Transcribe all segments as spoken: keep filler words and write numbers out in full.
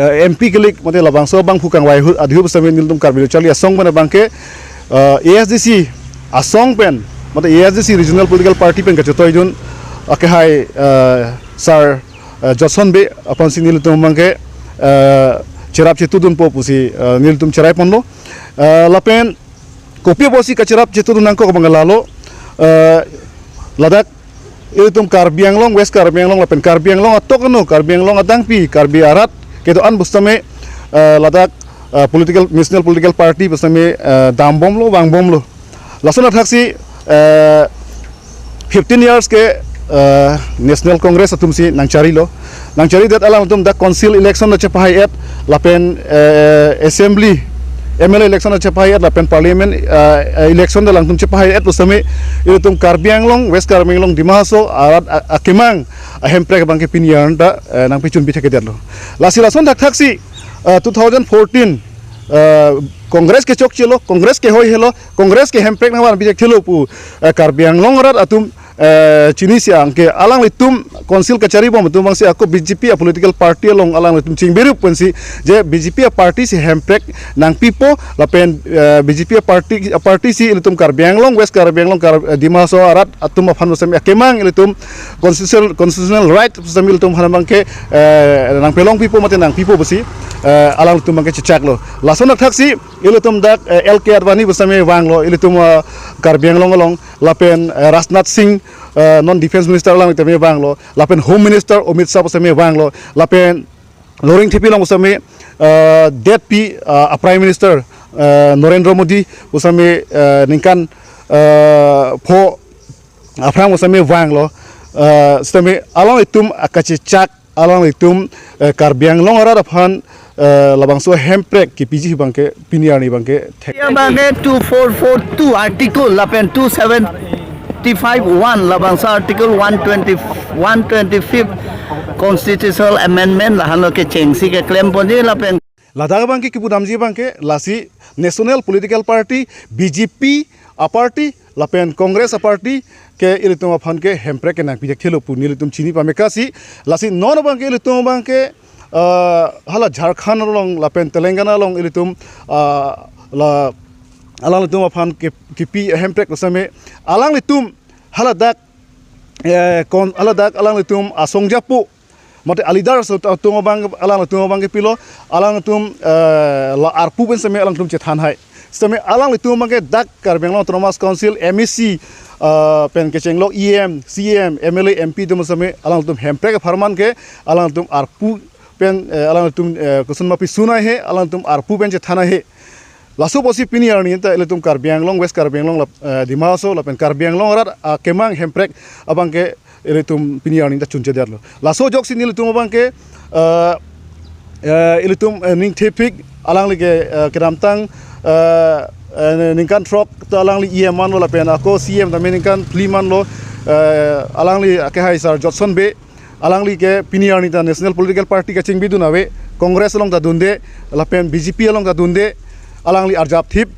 eh, M P kelik mate labangso abangphu kangvai ahut adhihup sitame nelitum Karbi Lo Charli Asong pen abangke, eh, A S D C asong pen mate A S D C regional political party pen kachetoidun akehai, eh, Sir, eh, Jotson Bey aphansi nelitum abangke, eh, cherap chetudunpo pusi, eh, nelitum cherai ponlo. Eh, lapen kopi apotsi kacherap chetudun nangkok abang lalo, eh, ladak ilitum Karbi Anglong, West Karbi Anglong lapen Karbi Anglong atok ano, Karbi Anglong adangpi, Karbi arat kedo-an pusitame, eh, ladak, eh, political, national political party pusitame, eh, dambomlo, vangbomlo. Lason athaksi, eh, fifteen years ke, eh, National Congress atumsi nangcharilo. Nangcharidet alangtum dak council election ta chepahai-et, lapen, eh, assembly, M L A election ta chepahai-et, lapen parliament, eh, eh, election ta alangtum chepahai-et pusitame ilitum Karbi Anglong, West Karbi Anglong, Dima Hasao arat a-, akemang ahemprek abangke pini arni ta, eh, nangpachunpi thekthedetlo. Lasi lason thakthaksi, eh, two thousand fourteen, eh, Congress kechokchelo, Congress kehoi helo, Congress ke hemprek nangvanpi thekthelo pu, eh, Karbi Anglong arat atum, eh, chinisi anke alanglitum council kacharibom atum abangsi ako B J P a political party along alanglitum chingbirup pensi je B J P a party si hemprek nangpipo lapen, eh, B J P a party, a party si ilitum Karbi Anglong, West Karbi Anglong, Kar-, eh, Dima Hasao arat atum aphan pusitame akemang ilitum constitutional, constitutional right pusitame ilitum aphan abangke, eh, nangpelongpipo mate nangpipo pusi, eh, alanglitum abangke chechaklo. Lason athaksi ilitum dak, eh, L K Advani pusitame vanglo, ilitum, eh, Karbi Anglong along, lapen, eh, Rajnath Singh, eh, non defense minister alangli tame vanglo, lapen Home Minister Amit Shah pusitame vanglo, lapen Loringthepi along pusitame, eh, detpi, eh, a Prime Minister, eh, Narendra Modi pusitame, eh, ningkan, eh, pho aphrang pusitame vanglo, eh, sitame alanglitum akachechak, alanglitum, eh, Karbi Anglong arat aphan, eh, labangso hemprek kepiji abangke pini arni abangke thek. Ya abangke two four four two article lapen two seventy-five one labangso article one twenty, one twenty-fifth constitutional amendment lahenlo kechengsi keklem ponji lapen ladak abangke kipudamji abangke lasi national political party B J P a party lapen Congress a party ke ilitum aphan ke hemprek ke nangpi thekthelo pu nelitum chini pamekasi. Lasi non abangke ilitum abangke, eh, hala Jharkhand along lapen Telangana along ilitum, ah, la alanglitum aphan ke, kepi hemprek pusitame alanglitum haladak, eh, kon haladak alanglitum asong japo mate a leader atum abang, alanglitum abangke pilo, alanglitum, eh, la arpu pen sitame alanglitum chethanhai. Sitame alanglitum abangke dak Karbi Anglong Autonomous Council M A C, eh, pen kechenglo E M, C M, M L A, M P atum sitame alanglitum hemprek apharman ke alanglitum arpu pen, eh, alanglitum, eh, koson ma pisunai he, alanglitum arpu pen chethanai he. Laso apotsi pini arni ta ilitum Karbi Anglong, West Karbi Anglong lap-, eh, Dima Hasao lapen Karbi Anglong arat akemang hemprek abangke ilitum pini arni ta chunchedetlo. Laso ajoksi nelitum abangke, eh, eh, ilitum, eh, ningthepik alangli ke, eh, kedamtang, eh, eh, ningkan throk ta alangli E M manlo lapen ako C M tame ningkan phli manlo, eh, alangli akehai Sir Jotson Bey, alangli ke pini arni ta national political party kachingbidun ave, Congress along ta dunde, lapen B J P along ta dunde, alangli arjapthip,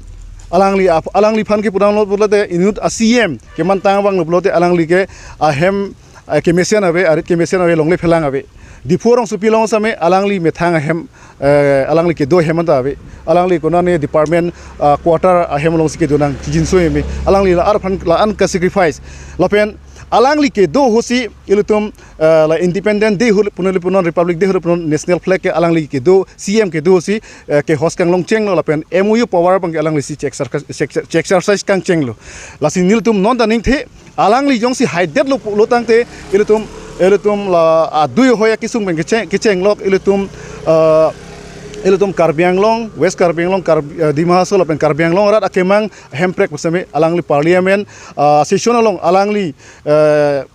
alangli ap-, alangliphan kepudamlo pulote inut a C M kemantang abanglo pulote alangli ke ahem, eh, kemesen ave, arit kemesen ave, longle phelang ave. Diphu rongsopi along sitame alangli methang ahem, eh, alangli kedo ahem anta ave. Alangli konane department, ah, quarter ahem alongsi kedo nang chijinso eme. Alangli la arphan la-an ka sacrifice. Lapen alangli kedo ahutsi ilitum, eh, la Independent Day ahut punon, punon Republic Day ahut punon national flag ke alangli kedo, C M kedo ahutsi, eh, ke host kanglong chenglo lapen M O U power abangke alanglisi che-, che-, che-, exercise kangchenglo. Lasi nelitum non ta ningthe alangli jongsi haidetlo pulo tangte ilitum, ilitum la adui ahoi akesung pen kecheng, kechenglok ilitum, eh, ilitum Karbi Anglong, West Karbi Anglong, Karbi, eh, Dima Hasao lapen Karbi Anglong arat akemang hemprek pusitame alangli parliament, ah, session along alangli, eh,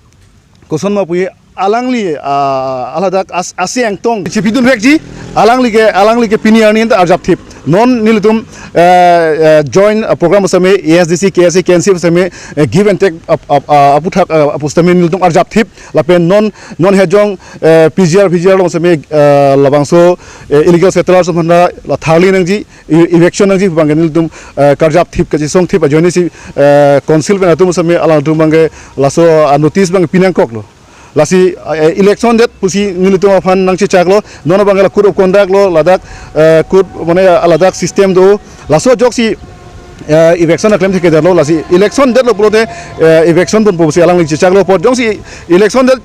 koson ma puye alangli, ah, aladak as-, ase angtong chepidun vekji, alangli ke, alangli ke pini arni ta arjapthip. Non nelitum, eh, eh, join, ah, program pusitame A S D C, K S A, K N C pusitame, eh, give and take ap-, ap-, ah, aputhak, ah, pusitame nelitum arjapthip. Lapen non, non hejong, eh, P G R, V G R along sitame, eh, labangso, eh, illegal settlers atum aphan la tharli nangji, e-, eviction nangji abangke nelitum, eh, karjapthip kachesongthip ajoinesi, eh, council pen atum sitame alangtum abangke laso, ah, notice abang pinangkoklo. Lasi, eh, election det pusi nelitum aphan nangchechaklo, non abang la code of conduct lo, ladak, eh, code mane, eh, ladak system do. Laso ajoksi, eh, eviction aklem thekthedetlo, lasi election detlo pulote, eh, eviction ponpo pusi alangli chechaklo, apot jongsi election det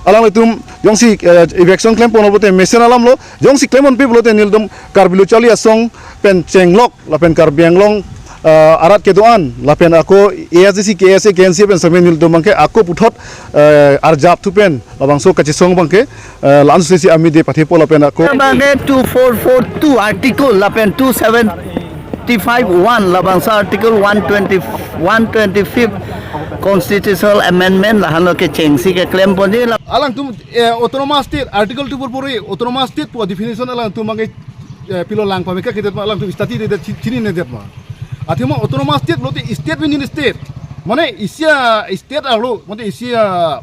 alanglitum jongsi, eh, eviction klem ponlo pulote mesen alamlo, jongsi klem ponpe pulote nelitum Karbi Lo Charli Asong pen chenglok lapen Karbi Anglong, eh, arat kedo-an lapen ako A S D C, K S A, K N C pen sitame nelitum abangke ako puthot, eh, arjap thu pen labangso kachesong abangke, eh, la-an sesi amide pathepo lapen ako. Abangke two four four two article lapen two seventy-five one labangso article one twenty, one twenty-fifth constitutional amendment lahenlo kechengsi keklem ponji la- Alangtum, eh, autonomous state, article two four four A, autonomous state pu definition alangtum abangke, eh, pilo lang pame kakedet ma, alangtum study dedet, chi-, chininedet ma. Athema autonomous state pulote state within state. Mane isi a-state arlo, mane isi a,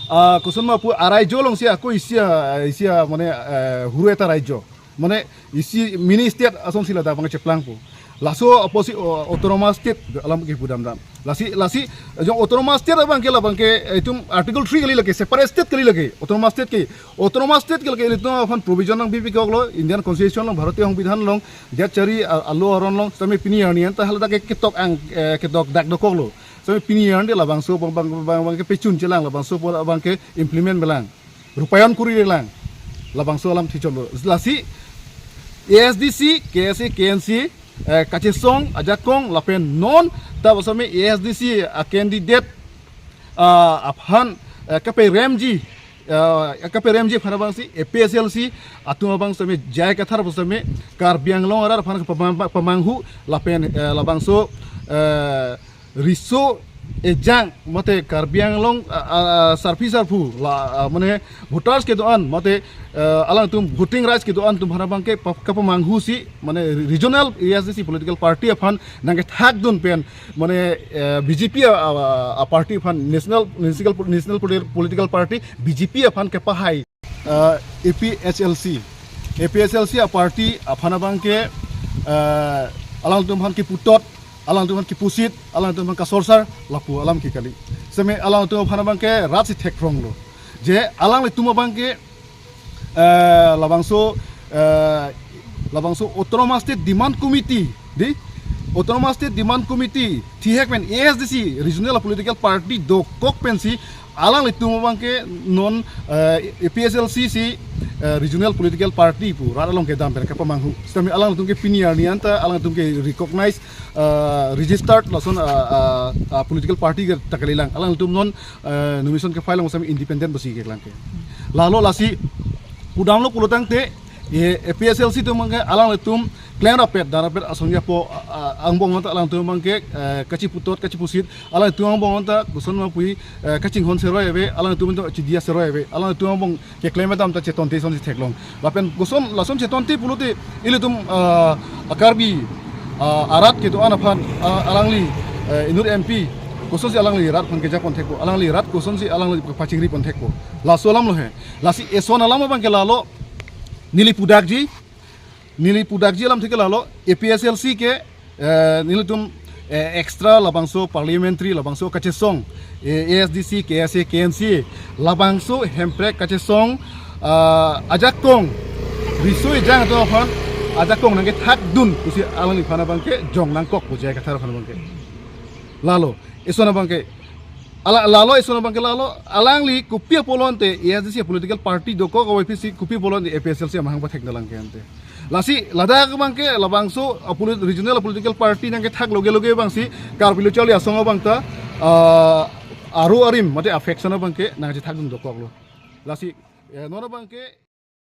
ah, kosonma pu araijo alongsi ako isi a, isi a mane, eh, huru eta raijo. Mane isi mini state asonsi ladak abang cheplangpo. Laso apotsi, o, autonomous state alam kepudamdam. Lasi, lasi, jong autonomous state abangke labangke, eh, itum article three kali lake, separate state kali lake, autonomous state ke, autonomous state ke lake ilitum aphan provision nangpipikoklo, Indian Constitution along, Bharatiya Songbidhan along, jat chari a-, alo aron along, sitame pini arni anta haladak ke ketok ang, eh, ketok dak dokoklo. Sitame pini arni labangso abang, abang, abang, abangke pechun chelang, labangso abangke implement belang, rupayon kuri relang, labangso alam thichonlo. Lasi A S D C, K S A, K N C, eh, kachesong ajakong lapen non ta sitame A S D C a-candidate, ah, aphan, eh, kaperemji, eh, kaperemji aphan abangsi A P H L C atum abang sitame J I Kathar sitame Karbi Anglong arat aphan pamang-, pamanghu lapen, eh, labangso, eh, riso ejang mate Karbi Anglong, ah, ah, ah, sarpi sarpo la, ah, mane voters kedo-an mate, eh, alangtum voting rights kedo-an atum aphan abangke pa-, kapamanghusi mane regional A S D C political party aphan nangkethakdun pen mane, eh, B J P a, a, a party aphan national, national, national political party B J P aphan kepahai, eh, A P H L C. A P H L C a party aphan abangke, eh, alangtum aphan keputot, alangtum aphan kepusit, alangtum aphan kasorsar, lapu alam ke kali. Sitame alangtum aphan abangke rat si thekronglo. Je alanglitum abangke, eh, labangso, eh, labangso Autonomous State Demand Committee, di? Autonomous State Demand Committee, thihek pen A S D C, regional political party dokok pensi, alanglitum abangke non, eh, A P H L C si, eh, regional political party pu rat along kedam pen kapamanghu. Sitame alanglitum ke pini arni anta, alanglitum ke recognize, eh, registered lason, eh, eh, eh, political party ke ta kalilang. Alanglitum non, eh, nomination ke file along sitame independent pusi keklangke. Lalo lasi pudamlo pulotangte, eh, A P H L C atum abangke alanglitum klem rapet, dan rapet asong yapo, a, a, angbong anta alangtum abangke, eh, kachiputot, kachipusit, alangtum angbong anta kosonma pu, eh, kachinghon seroi ave, alangtum anta chidia seroi ave, alangtum angbong keklem dam ta chetonte asonsi theklong. Lapen koson, lason chetonte pulote ilitum, ah, a Karbi, ah, arat kedo-an aphan, ah, alangli, eh, inut M P, kosonsi alangli rat aphan keja pon thekpo, alangli rat kosonsi alangli pachingri pon thekpo. Laso alamlo he. Lasi eson alam abangke lalo, neli pudakji, neli pudakji alam theke lalo, A P H L C ke, eh, nelitum, eh, extra labangso parliamentary labangso kachesong, eh, A S D C, K S A, K N C, labangso Hemprek kachesong, ah, ajakong, riso ejang atum aphan ajakong nangkethakdun pusi alangliphan abangke jong nangkok pu J I Kathar aphan abangke. Lalo, eson abangke, ala, lalo eson abangke lalo, alangli kopi apolonte A S D C political party dokok, A Y P C kopi apolonte A P H L C amahang pathek dalang ke ante. Lasi ladak abangke labangso a polit-, regional political party nangkethak loge loge abangsi Karbi Lo Charli Asong abang ta, ah, aru arim mate affection abangke nangchethakdun dokoklo. Lasi, eh, non abangke